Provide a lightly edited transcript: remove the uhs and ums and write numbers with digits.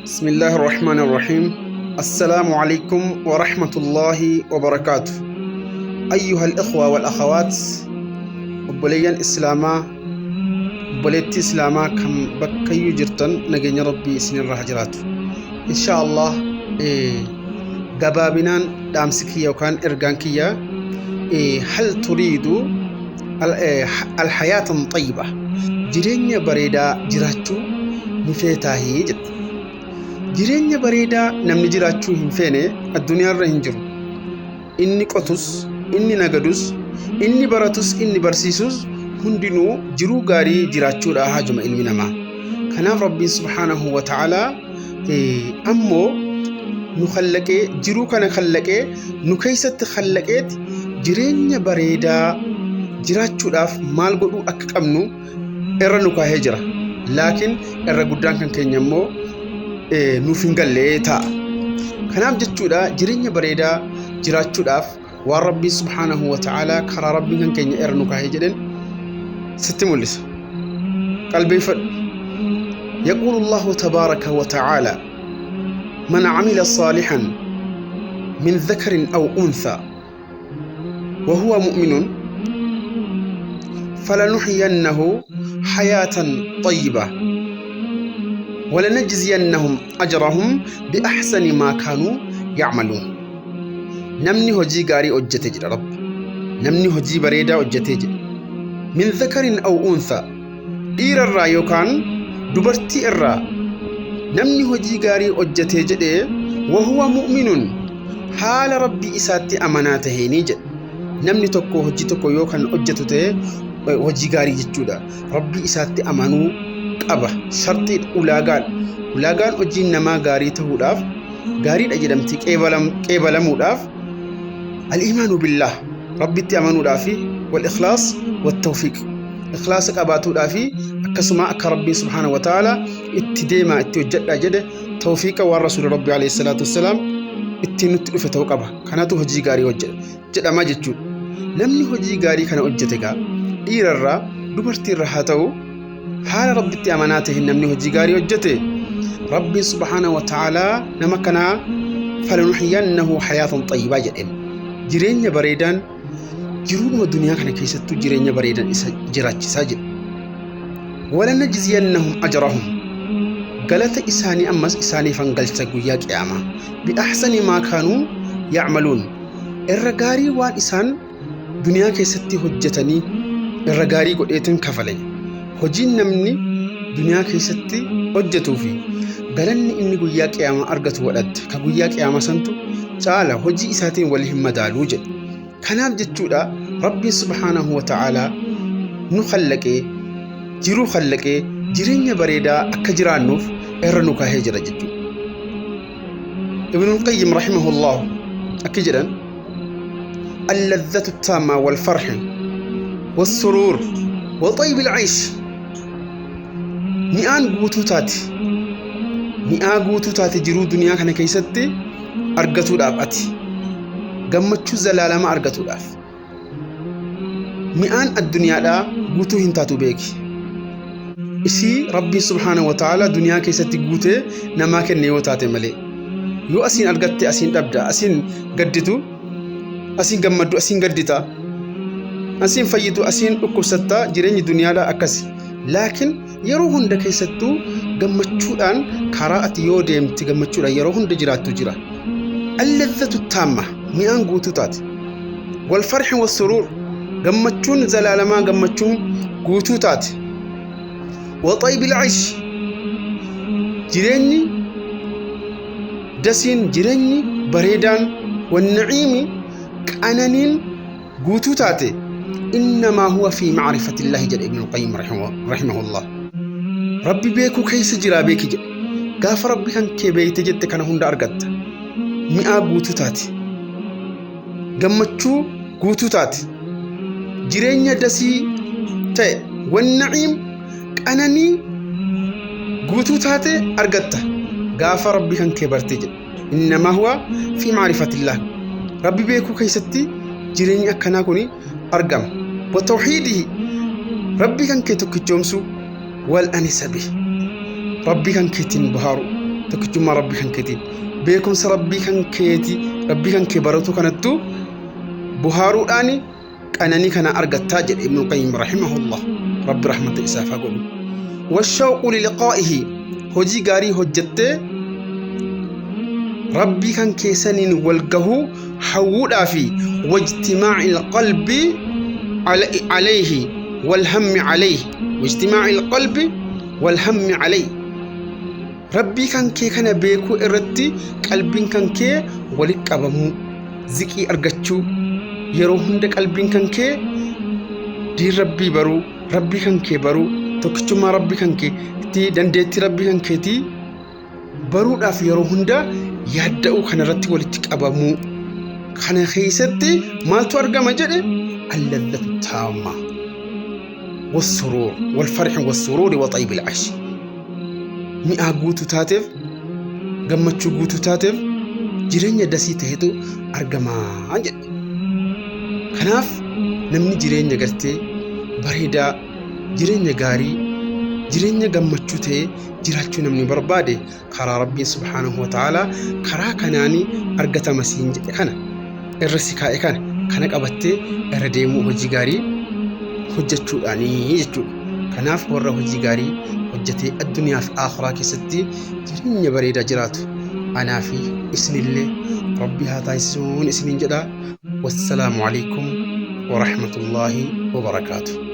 بسم الله الرحمن الرحيم. السلام عليكم ورحمة الله وبركاته. أيها الإخوة والأخوات، obboleeyyan Islaamaa، obboleettii Islaamaa kan bakkayyuu jirtan، nageenya Rabbii isinirra haa jiraatu. Insha Allah, gabaabinaan dhaamsi kiyya yookaan ergaan kiyya: هل تريد الحياة طيبة؟ Jireenya bareedaa jiraachuu ni feetaahii jedha. Jireenya bareedaa namni jiraachuu hin feene addunyaarra hin jiru. Inni qotus, inni nagadus, inni baratus, inni barsiisus hundinuu jiruu gaarii jiraachuudha haajuma ilmi namaa. Kanaaf Rabbiin subhaanahu wa ta'aalaa ammoo nu khallaqee, jiruu kana khallaqee, nu keessatti khallaqeeti jireenya bareedaa jiraachuudhaaf maal godhuu akka qabnu irra nu kaahee jira. Laakiin irra guddaan kan keenya immoo nuuf hin gallee ta'a. Kanaaf jechuudha, jireenya bareedaa jiraachuudhaaf waan Rabbiin subhaanahu wa ta'aalaa karaa Rabbiin kan keenya irra nu kaahee jedhen sitti mul'isa. Qalbeeffadhu. يقول الله تبارك وتعالى: من عمل صالحا من ذكر أو أنثى وهو مؤمن فلنحيينه حياة طيبة ولنجزينهم أجرهم بأحسن ما كانوا يعملون. Namni hojii gaarii hojjete jedha Rabbi. Namni hojii bareedaa hojjete jedha. من ذكر أو أنثى، dhiirarraa yookaan dubartii irraa namni hojii gaarii hojjete jedhee، وهو مؤمن، haala Rabbii isaatti amanaa taheenii jedha. Namni tokko hojii tokko yoo kan hojjetu ta'e, hojii gaarii jechuudha. Rabbii isaatti amanuu qaba. Sharxiidha, ulaagaan. Ulaagaan hojiin namaa gaarii ta'uudhaaf, gaariidha jedhamti qeebalamuudhaaf، الإيمان بالله، Rabbitti amanuudhaa fi والإخلاص والتوفيق، ikhlaasa qabaatuudhaa fi akkasuma akka Rabbiin subhaana wa ta'ala itti deemaa, itti hojjedhaa jedhe, tawfiiqa waan Rasuula Rabbii alayhi salaatu wassalaam ittiin nutti dhufe ta'uu qaba. Kanatu hojii gaarii hojjedha jedhama jechuudha. Namni hojii gaarii kana hojjete gaa, dhiirarraa dubartiirra haa ta'u, haala Rabbitti amanaa ta'e namni hojii gaarii hojjete, Rabbiin subhaana wa ta'aalaa nama kanaa فلنحيينه حياة طيبة jedheen. Jireenya bareedaan jiruudhuma duniyaa kana keessattuu jireenya bareedaan isa jiraachisaa jedhe. ولنجزينهم أجرهم، galata isaanii ammas isaaniif hangalcha guyyaa qiyaamaa، بأحسن ما كانوا يعملون، irra gaarii waan isaan duniyaa keessatti hojjetanii irra gaarii godheetin kafale. Hojiin namni duniyaa keessatti hojjetuu fi galanni inni guyyaa qiyaamaa argatu wadhatte ka guyyaa qiyaamaa santu caala, hojii isaatiin wal hin madaaluu jedhe. Kanaaf jechuudha, Rabbiin subhaanahu wa ta'aalaa nu khallaqee, jiruu khallaqee, jireenya bareedaa akka jiraannuuf irra nu kaahee jira jechuudha. Ibnul Qayyim rahimahullah akka jedhan: اللذة التامة والفرح والسرور وطيب العيش، mi'aan guutuu taate, mi'aa guutuu taate jiruu duniyaa kana keessatti argatuudhaaf, ati gammachuu zalaalamaa argatuudhaaf, mi'aan addunyaadhaa guutuu hin taatu beeki. Isii Rabbiin subhaanahu wa ta'ala duniyaa keessatti guutee namaa kenne yoo taate malee, yoo asiin argatte asiin dhabda, asiin gadditu asiin gammaddu, asiin gaddita, asiin fayyitu asiin dhukkubsatta. Jireenyi duniyaadhaa akkasi. Laakiin yeroo hunda keessattuu gammachuudhaan karaa ati yoo deemte gammachuudhaan yeroo hunda jiraattu jira. اللذة التامة، mi'aan guutuu taate، والفرح والسرور، gammachuun zalaalamaa, gammachuun guutuu taate، وطيب العيش، jireenyi dasiin, jireenyi bareedaan، والنعيم، qananiin guutuu taate، إنما هو في معرفة الله jedhe Ibn Qayyim rahimahullah. Rabbi beekuu keessa jiraa beeki jedhe. Gaafa Rabbi kan kee beeyte jette, kana hunda argatta. Mi'aa guutuu taate, gammachuu guutuu taate, jireenya dasii ta'e، والنعيم، qananii guutuu taate argatta gaafa Rabbi kan kee barte jedhe. إنما هو في معرفة الله، Rabbi beekuu keessatti jireenyi akkanaa kun argama. وتوحيده، Rabbi kan kee tokkichoomsu، والأنس به، Rabbi kan keetiin bohaaru. Tokkichummaa rabbii kan keetiin beekumsa rabbii kan keeti rabbii kan kee baratu kanattu buhaaruudhaan qananii kana argattaa jedhe Ibnul Qayyim rahimahullah. Rabbi rahmata isaaf haa godhu. Washawqu liliqaa'ihi, hojii gaarii hojjettee rabbii kan keessaniin wal gahuu hawwuudhaa fi wajtimaa'i qalbi alayhi walhammi alayhi, wajtimaa'i qalbi walhammi alayhi, rabbii kan kee kana beekuu irratti qalbiin kan kee walitti qabamuu, ziqii argachuu, yeroo hunda qalbiin kan kee diin rabbii baruu, rabbii kan kee baruu, tokkichummaa rabbii kan keetii, dandeettii rabbii kan keetii baruudhaaf yeroo hunda yaadda'uu kanarratti walitti qabamuu kana keessatti maaltu argama jedhe? Alladhatu taamma wassuruur walfarxi wassuruuri waxaybi alcashi, mi'aa guutuu taateef, gammachuu guutuu taateef, jireenya dasii tahetu argamaa jedhe. Kanaaf namni jireenya gartee bareedaa, jireenya gaarii, jireenya gammachuu ta'e jiraachuu namni barbaade, karaa rabbiin subhaanahu wa ta'aalaa karaa kanaanii argatama siin jedhe kana irra si kaa'e kana qabattee irra deemuu, hojii gaarii hojjechuudhaanii jechuudha. Kanaaf warra hojii gaarii hojjetee addunyaa fi akhiraa keessatti jireenya bareedaa jiraatu anaa fi isinillee rabbi haa taasisuun isiniin jedha. Wassalaamu alaikum wa rahmatullaahi wa barakaatu.